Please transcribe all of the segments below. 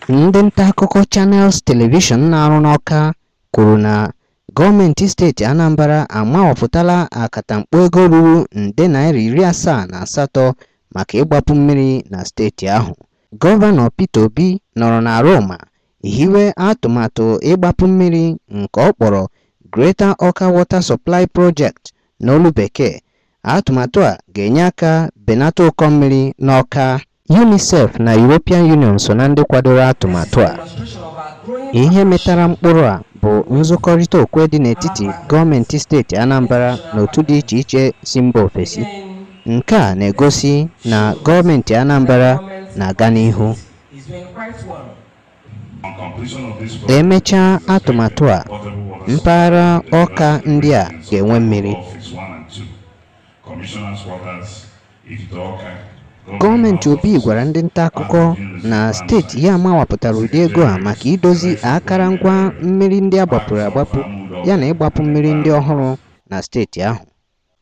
Ndị nta akụkọ Channels Television na-arụ n'Awka kwuru na gọọmenti steeti Anambra amawapụtala akatamkpo ego ruru nde naira 78 maka ịgbapu mmiri na steeti ahụ. Gọvanọ Peter Obi nọrọ na Roma hiwe atụmatụ ịgbapu mmiri nke ọ kpọrọ Greater Awka Water Supply Project n'olu bekee. Atụmatụ a ga-enye aka benata ụkọ mmiri n'Awka. UNICEF na European Union so na ndị kwadoro atụmatụ a. Ihe metara mkpụrụ a bụ nzukọrịta okwe dị n'etiti gọọmenti steeti Anambra na otu dị iche iche si mba ofesi. Nke a na-egosi na gọọmenti Anambra na-aga n'ihu. Emechaa atụmatụ a, mpaghara Awka ndị a ga-enwe mmiri. Gọọmenti Obi gwara ndị nta akụkọ na steeti ya mawapụtara ụdị ego a maka idozi akụrụngwa mmiri ndị agbapụrụ agbapụ yana ịgbapụ mmiri ndị ọhụrụ na steeti ahụ.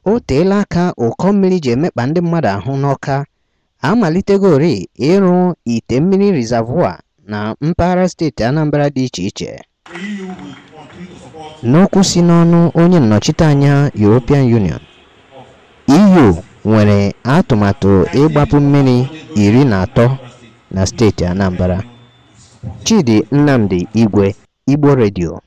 O teela aka ụkọ mmiri ji emekpa ndị mmadụ ahụ n'Awka. Amalitegori ịrụ ite mmiri reservoir na mpaghara steeti Anambra dị iche iche. N'okwu si n'ọnụ onye nnọchiteanya European Union, EU nwere atụmatụ ịgbapụ mmiri 13 na steeti Anambra. Chidi Nnamdi Igwe, Igbo Radio.